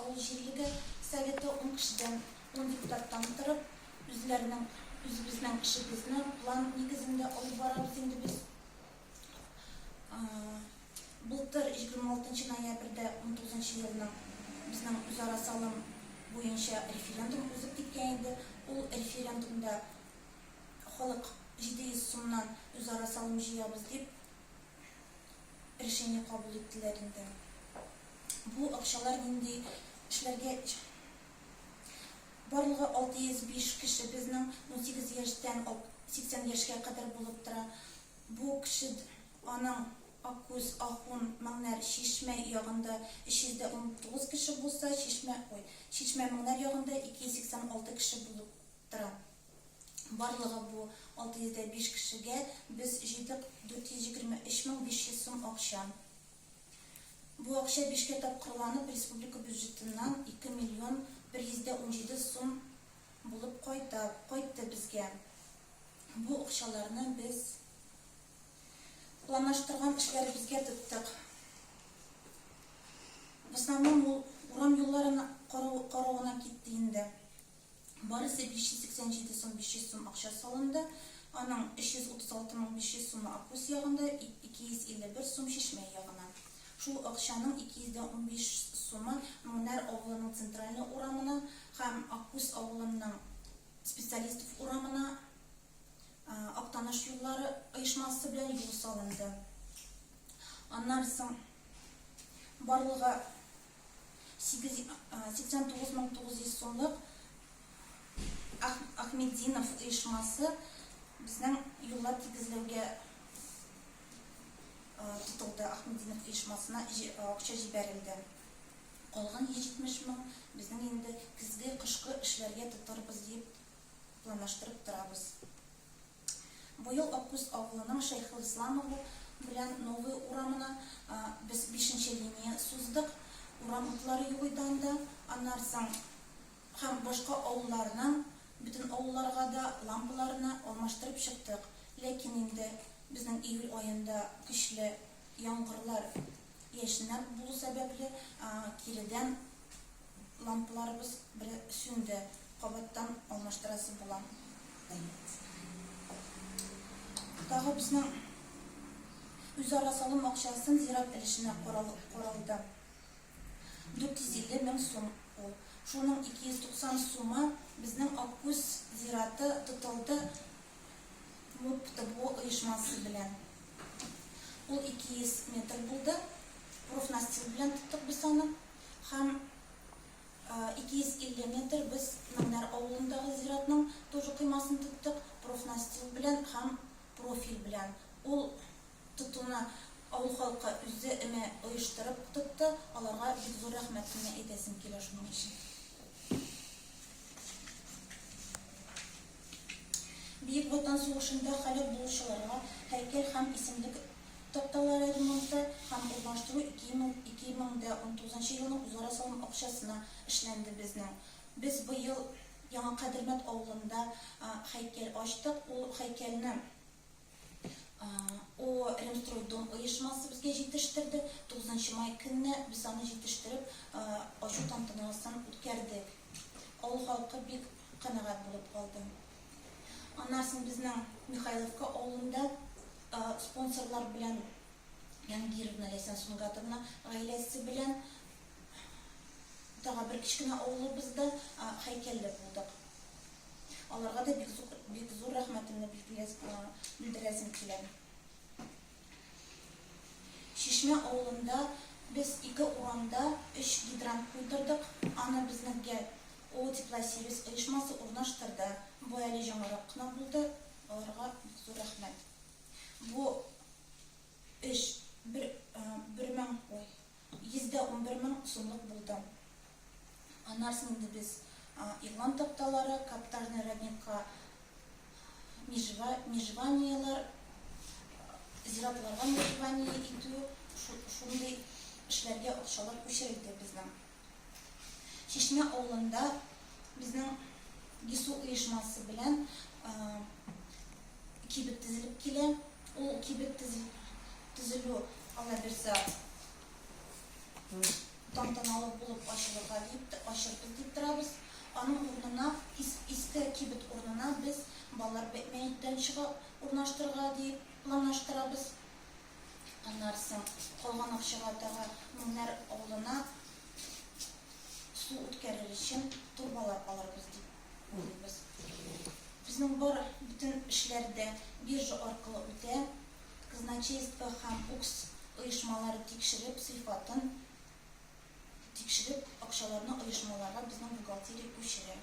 авыл җирлеге Советы ун кешедән, ун депутаттан торып, үзләренең, үзебезнең эшебезне план нигезендә алып барабыз инде без. Былтыр 26 нчы ноябрьдә унтугызынчы елның безнең үзара салым буенча референдум узып киткән иде. Ул референдумда халык 700 сумнан үзара салым җыябыз дип решение кабул иттеләр инде. Бу акчалар нинди эшләргә Барлыгы 605 кеше безнең 18 яшьтән 80 яшькә кадәр булып тора. Бу кеше аның Аккүз, Ахун, Меңнәр, Чишмә ягында 319 кеше булса, Чишмә, ой, Чишмә Меңнәр ягында 286 кеше булып тора. Барлыгы бу 605 кешегә без җыйдык 423 мең 500 сум акча. Бу акча бишкә тапкырланып республика бюджетыннан 2 миллион 117 сум булып кайта, кайтты безгә. Бу акчаларны без планлаштырган эшләребезгә тоттык. В основном ул урам юлларын карау, карауына китте инде. Барысы 587 сум 500 сум акча салынды. Аның 336 мең 500 сумы Аккүз ягында, 251 сум Чишмә ягына. Шул акчаның 215 сумы Меңнәр авылының Центральный урамына һәм Аккүз авылының Специалистов урамына Актаныш юллары оешмасы белән юл салынды. Аннан соң барлыгы 89 мең 900 сумлык Ахметдинов оешмасы безнең юллар тигезләүгә тотылды. Ахметдинов оешмасына акча җибәрелде. Калган 170 мең безнең инде көзге, кышкы эшләргә тотарбыз дип планлаштырып торабыз. Быел Аккүз авылының Шәйхелисламову белән Новая урамына без бишенче линия суздык. Урам утлары юк иде анда. Аннан соң һәм башка авылларның, бөтен авылларга да лампаларны алмаштырып чыктык. Ләкин инде безнең июль аенда көчле яңгырлар, яшеннәр булу сәбәпле, киредән Лампаларыбыз бер сүнде, кабаттан алмаштырасы була. Тагы безнең үзара салым акчасын зират өлешенә каралды. 450 мең сум ул. Шуның 290 сумы безнең Аккүз зираты тотылды МУП ТБО оешмасы белән. Ул 200 метр булды. Профнастил белән тоттык без аны. Һәм 250 метр без Меңнәр авылындагы зиратның тоже коймасын тоттык, профнастил белән һәм профиль белән. Ул тотуны авыл халкы үзе эме оештырып тотты, аларга бик зур рәхмәтемне әйтәсем килә шуның өчен. Бөек Ватан сугышында һәлак булучыларга һәйкәл һәм исемлек Такталары ремонты һәм урнаштыру 2019 елның үзара салым акчасына эшләнде безнең. Без быел Яңа Кадермәт авылында һәйкәл ачтык. Ул һәйкәлне О Ремстройдом оешмасы безгә җитештерде. Тугызынчы май көнне без аны җитештереп, ачу тантанасын үткәрдек. Авыл халкы бик канәгать булып калды. Аннан соң безнең Михайловка авылында Спонсорлар белән Янгировна Ләйсән Сунгатовна гаиләсе белән тагы бер кечкенә авылыбызда һәйкәлле булдык. Аларга да бик зур, бик зур рәхмәтемне белдерәсем килә. Чишмә авылында без ике урамда өч гидрант куйдырдык. Аны безнең О Теплосервис оешмасы урнаштырды. Бу әле яңарак кына булды. Аларга бик зур рәхмәт. Бу эш бер, бер мең, ой, 111 мең сумлык булды. Аннан соң инде без игълан такталары, каптажный родникка межва, межеваниеләр, зиратларга межевание итү, шундый эшләргә акчалар күчерелде безнең. Чишмә авылында безнең ГИСУ оешмасы белән кибет төзелеп килә. Ул кибет төзелү, Алла бирса, тантаналы булып ачылырга дип, ачырбыз дип торабыз. Аның урынына, иске кибет урынына без балалар мәйданчыгы урнаштырырга диеп планлаштырабыз. Аннары соң калган акчага тагы Меңнәр авылына су үткәрер өчен торбалар алырбыз дип уйлыйбыз. Безнең бар бөтен эшләр дә биржа аркылы үтә. Казначейство һәм УКС оешмалары тикшереп, сыйфатын тикшереп, акчаларны оешмаларга безнең бухгалтерия күчерә.